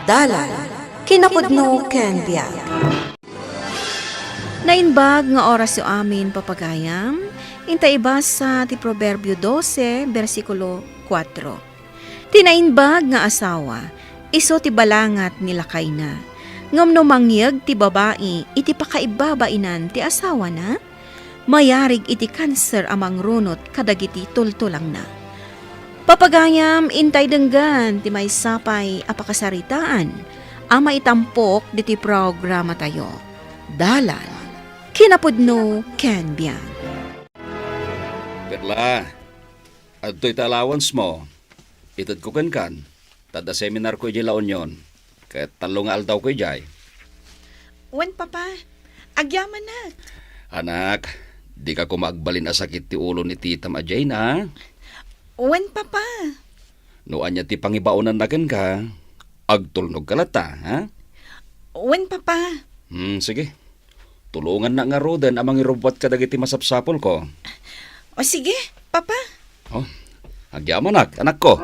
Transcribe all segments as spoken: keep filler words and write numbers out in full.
Dalan, kinapudno ken biag. Naimbag nga orasyo amin, papagayam. Inta ibasa ti Proverbio dose, bersikulo kuatro. Ti naimbag nga asawa, isu ti balangat ni lakayna. Ngem no mangyeg ti babai iti pakaibabainan ti asawana, mayarig iti kanser a mangrunot kadagiti tultulangna. Papagayam, intay denggan ti maysa pay a pakasaritaan a maitampok ditoy programatayo. Dalan, kinapudno ken biag. Perla, adtoy ta allowance mo. Itedko kenkan, ta adda seminarko idiay La Union, ket tallo nga aldawko idiay. Wen, Papa. Agyamanak. Anak, dika koma agbalin a sakit ti ulo ni titam a Jane, a? Wen, Papa. No ania ti pangibaonanna kenka, agtulnogka latta, ha? Wen, Papa. Hmm, sige. Tulongannak ngaruden a mangirubbuat kadagiti masapsapulko. O, sige, Papa. O, agyamanak, anakko.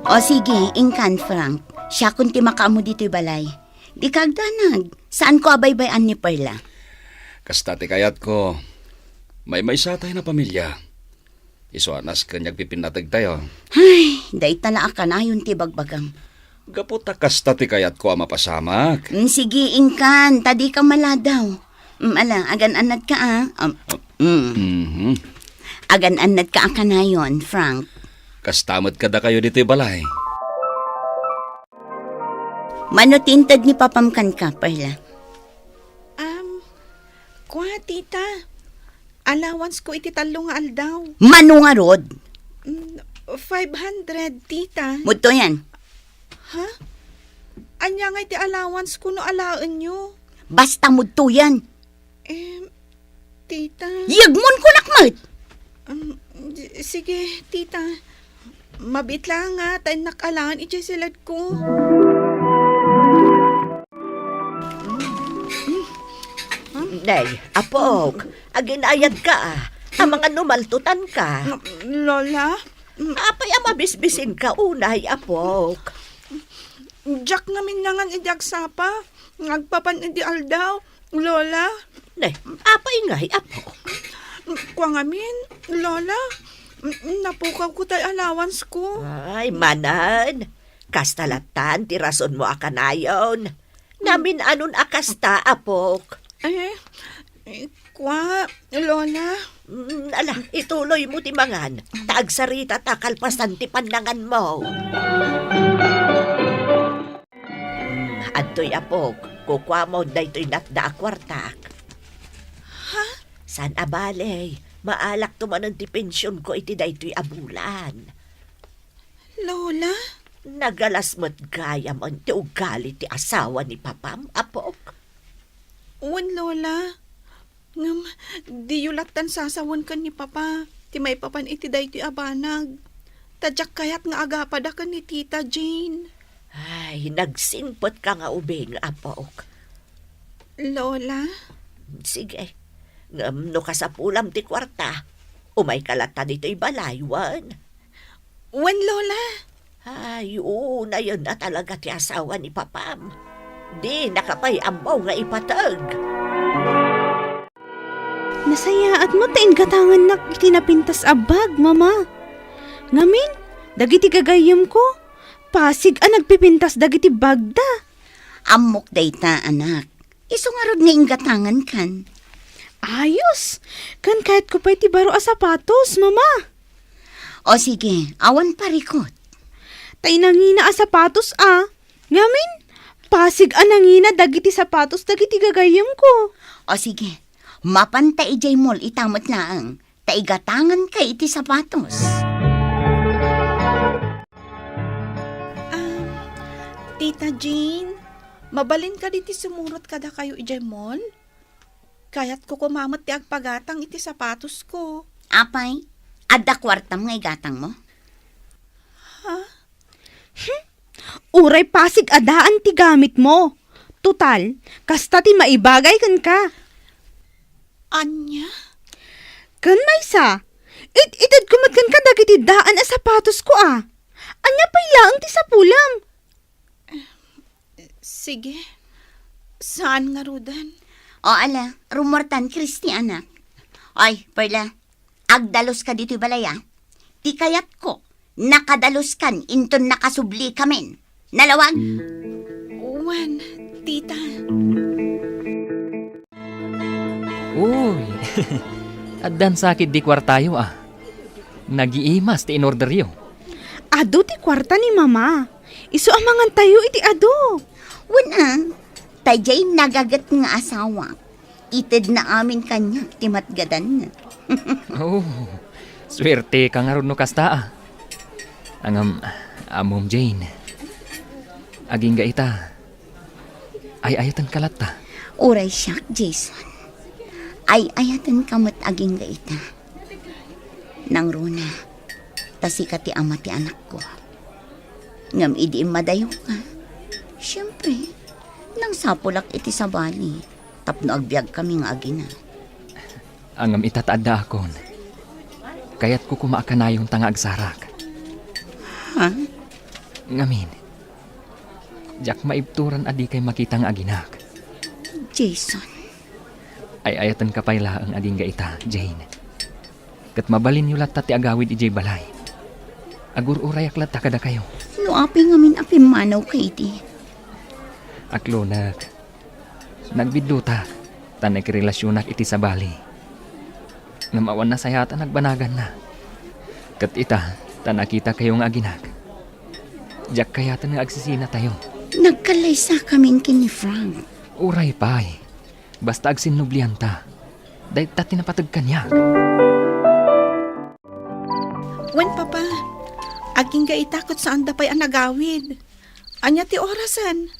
O, sige, inkan, Frank. Siakon ti makaammo ditoy balay. Dika agdanag. Saanko a baybay-an ni Perla. Kasta ti kayatko. Maymaysatayon a pamilia. Isu a nasken nga agpipinnategtayo. Ay, dayta la a kanayon ti bagbagam. Gapu ta kasta ti kayatko a mapasamak. Mm, sige, inkan, ta dika maladaw. Mm, ala, agan-annadka, a. Um, mm. Mhm. Agan-annadka a kanayon, Frank. Kasta met kadakayo ditoy balay. Mano ti inted ni Papam kenka, Perla? Um, kua, tita. Allowance ko iti tallo nga aldaw. Mano ngarud? Mm, five hundred, tita. Mudtoyan. Ha? Ania nga iti allowance ko no alaenyo? Basta mudtoyan. Em, tita. Yegmon kunak met! Um, di- sige, tita. Mabiit la nga ta innak alaen idiay siledko. Nay, apok, aginayadka, a. Amangan no maltutanka. Lola? Apay a mabisbisinka unay, apok? Diak ngamin nangan idi agsapa, nga agpapan idi aldaw, Lola. Ne, apay ngay, apo? Kua ngamin, Lola, napukawko tay allowance ko. Ay, manen. Kasta lattan ti rasonmo a kanayon. Namin-anon a kasta, apok? Eh, eh, kua, Lola. Mm, ala, ituloymo ti mangan, ta agsarita ta kalpasan ti pannanganmo. Mm, adtoy, apok, kukuamon daytoy natda a kuartak. Ha? Saan a bale, maalakto manen ti pensionko iti daytoy a bulan. Lola? Nagalas met gayamen ti ugali ti asawa ni papam, apok. Wen, Lola. Ngem, diyo lattan sasawen ken ni Papa ti maipapan iti daytoy a banag. Ta diak kayat nga agapada ken ni Tita Jane. Ay, nagsingpetka nga ubing, apok. Lola? Sige. Ngem no kasapulam ti kuarta, umayka latta ditoy balay, wen? Wen, Lola. Ay, unayen a talaga ti asawa ni Papam. Dinaka pay ammo nga ipateg. Nasayaat met ta inggatangannak iti napintas a bag, Mama. Ngamin, dagiti gagayyemko, pasig a nagpipintas dagiti bagda. Ammok dayta, anak. Isu ngarud nga inggatangankan. Ayos! Ken kayatko pay ti baro a sapatos, Mama. O sige, awan parikot. Tay nangina a sapatos a. Ngamin, pasig a nangina dagiti sapatos dagiti gagayyemko. O sige, mapanta idiay mall ita met laeng. Ta igatanganka iti sapatos. Ah, Tita Jane, mabalin kadi ti sumurot kadakayo idiay mall? Kayatko koma met ti agpagatang iti sapatosko. Apay, adda kuartam nga igatangmo? Ha? Hmm? Uray pasig a daan ti gamitmo. Total, kasta ti maibagay kenka. Ania? Ken maysa, it-itedko met kenka dagiti daan a sapatosko a. Ania pay laeng ti sapulem? Sige. Saan ngaruden? O ala, rummuartan, Kristi, anak. Oy, Perla, agdaluska ditoy balay, a. Ti kayatko, nakadalus kan inton nakasubli kamin. Nalawag? Wen, tita. Uy, addan sakit di kuartayo, a. Nagiimas ti inorderyo. Adu ti kuarta ni Mama. Isu a mangantayo iti adu. Wen, a, ta diay nagaget nga asawa. Itedna amin kaniak ti matgadan. Oh, suerteka ngarud no kasta, a. Ngem, ammom, Jane. Agingga ita. Ay-ayatenka latta. Uray siak, Jason. Ay-ayatenka met agingga ita. Nangruna, ta sika ti ama ti anakko. Ngem idi immadayoka, siempre, nangsapulak iti sabali tapno agbiagkami nga agina. Ngem ita ta addaakon, kayatko koma a kanayonta nga agsarak. Ha? Ngamin, diak maibturan a dikay makita nga aginak. Jason. Ay-ayatenka pay laeng agingga ita, Jane. Ket mabalinyo latta ti agawid idiay balay. Agur-urayak latta kadakayo. No apay ngamin a pimmanawka iti? Aklonek. Nagbiddutak, ta nakirelasionak iti sabali. Ngem awan nasayaat a nagbanaganna. Ket ita, ta nakitakayo nga aginak. Diak kayaten nga agsisinatayo. Nagkallaysakamin ken ni Frank. Uray pay. Basta agsinnublianta. Dayta ti napateg kaniak. Wen, Papa. Agingga ita ket saanda pay a nagawid. Ania ti orasen?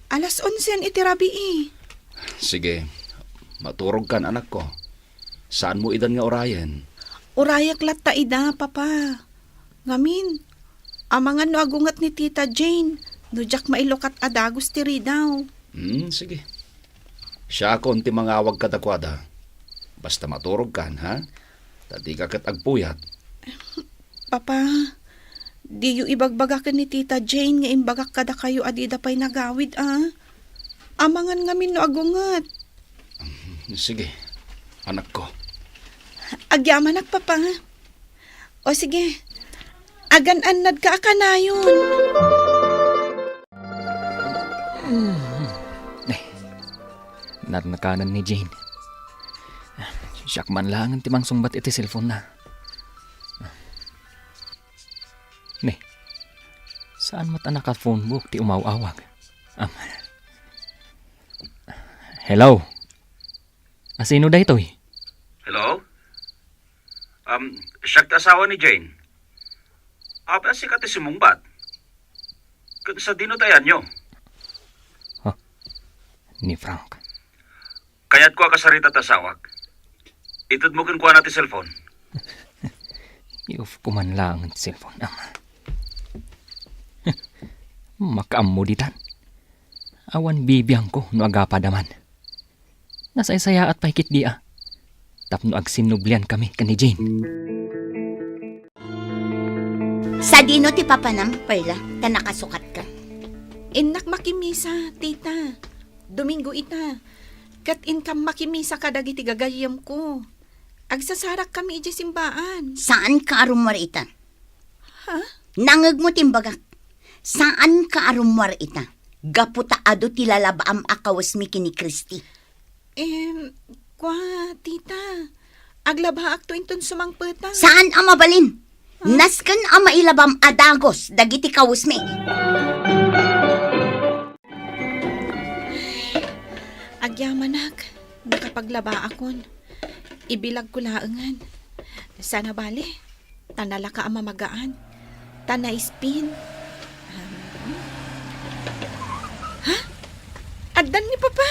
Alas onsen iti rabii. Sige. Maturogkan, anakko. Saanmo idan nga urayen? Urayek latta ida, Papa. Ngamin, amangan no agunget ni Tita Jane, no diak mailukat a dagus ti ridaw. Hmm, sige. Siakon ti mangawag kadakuada. Basta maturogkan, ha? Ta dika ket agpuyat. Papa, diyo ibagbaga ken ni Tita Jane nga imbagak kadakayo a dida pay nagawid, a? Amangan ngamin no agunget. Sige, anakko. Agyamanak, Papa. O sige, agan-annadka a kanayon. Eh, narnakanan ni Jane. Siak man laengen ti mangsungbat iti cellphone-na. Ne, saan met a naka-phone book ti umaw-awag? Am. Hello? Asino daytoy? Hello? Um, siak ti asawa ni Jane. Apay a sika ti sumungbat? Ket sadino ti ayanyo? Huh? Ni Frank. Kayatko a kasarita ti asawak. Itedmo kenkuana ti cellphone. I-off ko man laeng ti cellphone, ama. Makaammo ditan. Awan bibiangko no agapadaman. Nasaysayaat pay ketdi a. Tapno agsinnublian kami ken ni Jane. Sadino ti papanam, Perla, ta nakasukatka? Innak makimisa, tita. Domingo ita. Ket inkam makimisa kadagiti gagayyemko. Agsasarakkami idiay simbaan. Saanka a rummuar ita. Ha? Nangngegmo ti imbagak. Saanka a rummuar ita. Gapu ta adu ti lalabaam a kawesmi ken ni Christy. Em, kua, tita. Aglabaakto inton sumangpeta. Saan a mabalin? Ha? Nasken a mailabam a dagus dagiti kawesmi. Agyamanak, nakapaglabaakon. Ibilagko laengen. Saan a bale, ta nalaka a mamagaan. Ta naispin. Ha? Addan ni Papa!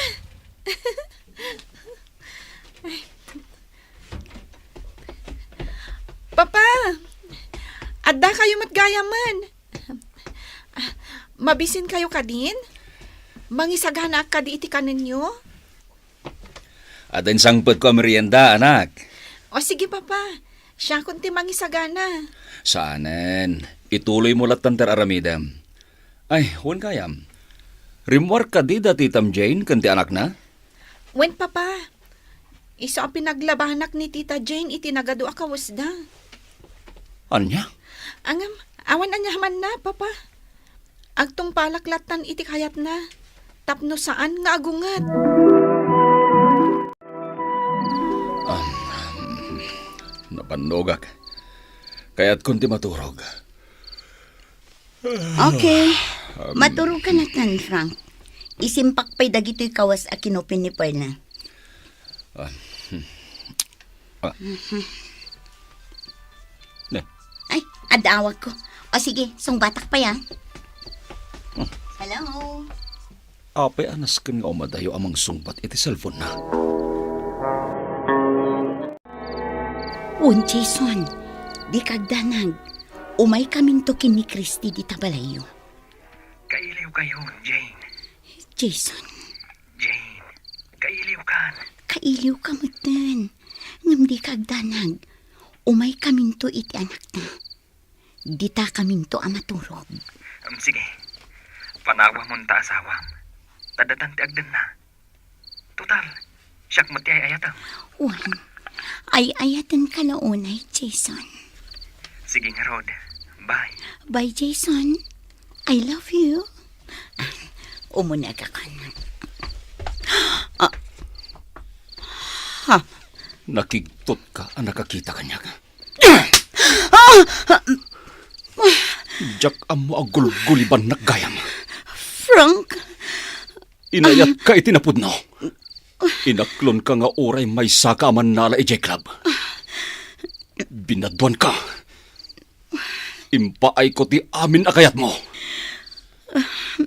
Ay. Papa! Adda kayo met gayamen. Ah, mabisin kayo kadin? Mangisaganaak kadi iti kanenyo? Adda insangpetko a merienda, anak. O sige, Papa. Siakon ti mangisagana. Saanen. Ituloymo lattan ti ar-aramidem. Ay, wen gayam. Rimmuarka dida ti Titam Jane ken ti anakna? Wen, Papa. Isu a pinaglabanak ni Tita Jane iti nagadu a kawesda. Ania? Ngem, awan ania manna, Papa. Agtungpalak lattan iti kayatna, tapno saan nga agunget. Um, napannogak. Kayatkon ti maturog. Okay. Um, maturog ka na tan, Frank. Isimpak pay dagitoy kawas a kinupin ni Perla. Ah, hmm. Ah. Mhm. Ne. Ay, adda awagko. O sige, sungbatak pay, ah. Hmm. Hello? Apay a nasken nga umadayo a mangsungbat iti cellphone-na? Wen, Jason, dika agdanag. Umaykaminto ken ni Christy dita balayyo. Kailiwkayon, Jane. Jason. Jane, kailiwkan. Kailiwka metten. Ngem dika agdanag. Umaykaminto iti anakta. Ditakaminto a maturog. Em, sige. Panawamon ta asawam. Ta datan ti agdenna. Total, siak met ti ay-ayatem. Wen, ay-ayatenka la unay, Jason. Sige ngarud. Bye. Bye, Jason. I love you. Umunegak, anak. Ah. Ha? Nakigtotka a nakakita kaniak. Ah! Diak ammo a gulgulibannak gayam. Frank! Inayatka iti napudno. Inaklonka nga uray maysaka a mannala idiay club. Binaduanka. Impaayko ti amin a kayatmo.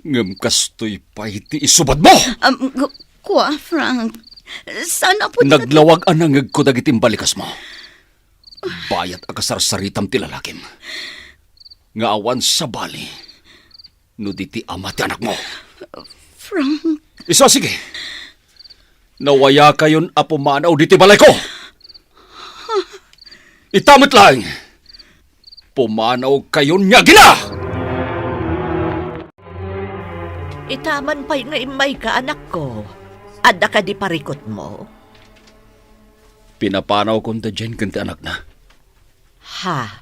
Ngem kastoy pay ti isubadmo. Um, ku-, kua, Frank. Saan a pud- Naglawag a nangngegko dagiti imbalikasmo. Bayat a kasarsaritam ti lalakim. Nga awan sabali no di ti ama ti anakmo. Frank. Isu a sige. Nawayakayon a pumanaw ditoy balayko. Ita met laeng. Pumanawkayon nga agina! Ita man pay nga immayka, anakko. Adda kadi parikutmo? Pinapanawkon da Jane ken ti anakna. Ha?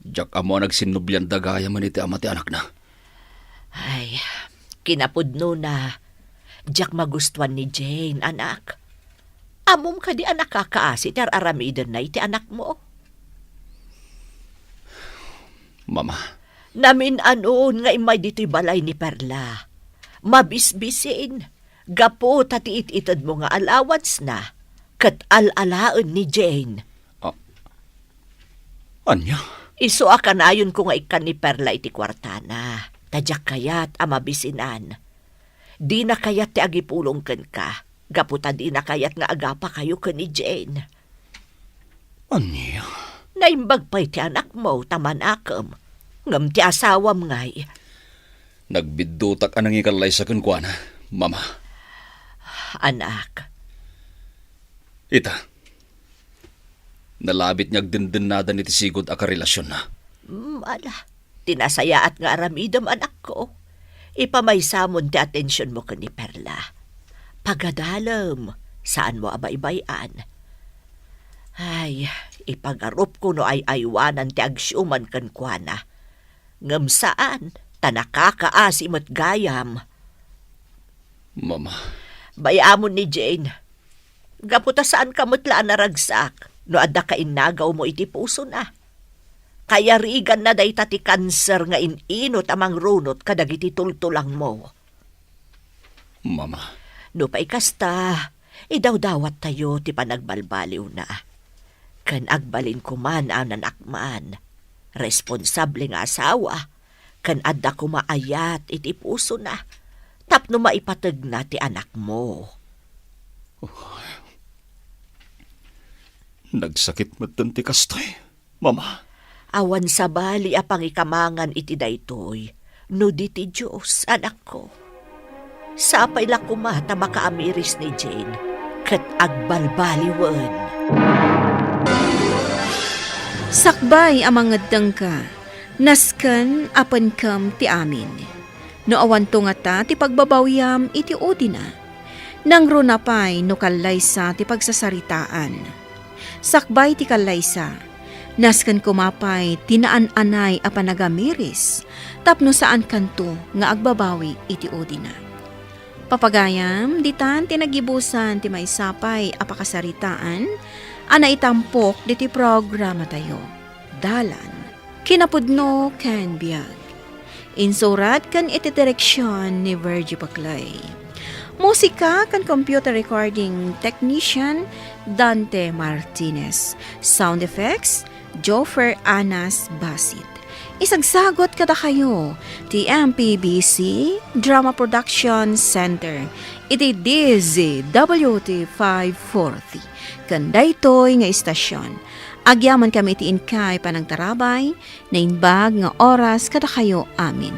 Diak ammo a nagsinnublian da gayamen iti ama ti anakna. Ay, kinapudnona, diak magustuan ni Jane, anak. Ammom kadi a nakakaasi ti ar-aramidenna iti anakmo? Mama. Namin-anon nga immay ditoy balay ni Perla. Mabisbisin. Gapu ta ti it-itedmo nga allowance-na ket al-alaen ni Jane. Ah, ania? Isu a kanayonko nga ikkan ni Perla iti kuartana, ta diak kayat a mabisinan. Dina kayat ti agipulong kenka, gapu ta dina kayat nga agapakayo ken ni Jane. Ania? Naimbag pay ti anakmo ta manakem, ngem ti asawam ngay. Nagbiddutak a nangikallaysa kenkuana, Mama. Anak. Ita, nalabit nga agdendennadan iti sigud a karelasionna. Mm, ala, ti nasayaat nga aramidem, anakko. Ipamaysamon ti atensionmo ken ni Perla. Pagadalem, saanmo a baybay-an. Ay, ipagarupko no ay-aywanan ti agsiuman kenkuana. Ngem saan, ta nakakaasi met gayam. Mama. Bay-amon ni Jane. Gapu ta saanka met la a naragsak no adda kainnagawmo iti pusona. Kayariganna dayta ti kanser nga in-inut a mangrunot kadagiti tultulangmo. Mama. Nupay kasta, idawdawattayo ti panagbalbaliwna. Ken agbalin koma a nanakman, responsable nga asawa, ken adda koma ayat iti pusona tapno maipategna ti anakmo. Nagsakit metten ti kastoy, Mama. Awan sabali a pangikamangan iti daytoy no di ti Dios, anakko. Sapay la koma ta makaamiris ni Jane ket agbalbaliwen. Sakbay a mangeddengka, nasken a penkem ti amin. No awanto ngata ti pagbabawiam iti udina, nangruna pay no kallaysa ti pagsasaritaan. Sakbay ti kallaysa, nasken koma pay ti naan-anay a panagamiris tapno saankanto nga agbabawi iti udina. Papagayam, ditan ti nagibusan ti maysa pay a pakasaritaan a naitampok ditoy programatayo, Dalan, Kinapudno ken Biag. Insurat ken iti direksion ni Virgie Paclay. Musika ken computer recording technician, Dante Martinez. Sound effects, Jofer Anas Basit. Isagsagot kadakayo ti M P B C Drama Production Center iti D Z W T five forty. Ken daytoy nga istasyon, agyaman kami iti inkay panangtarabay, naimbag nga oras kadakayo amin.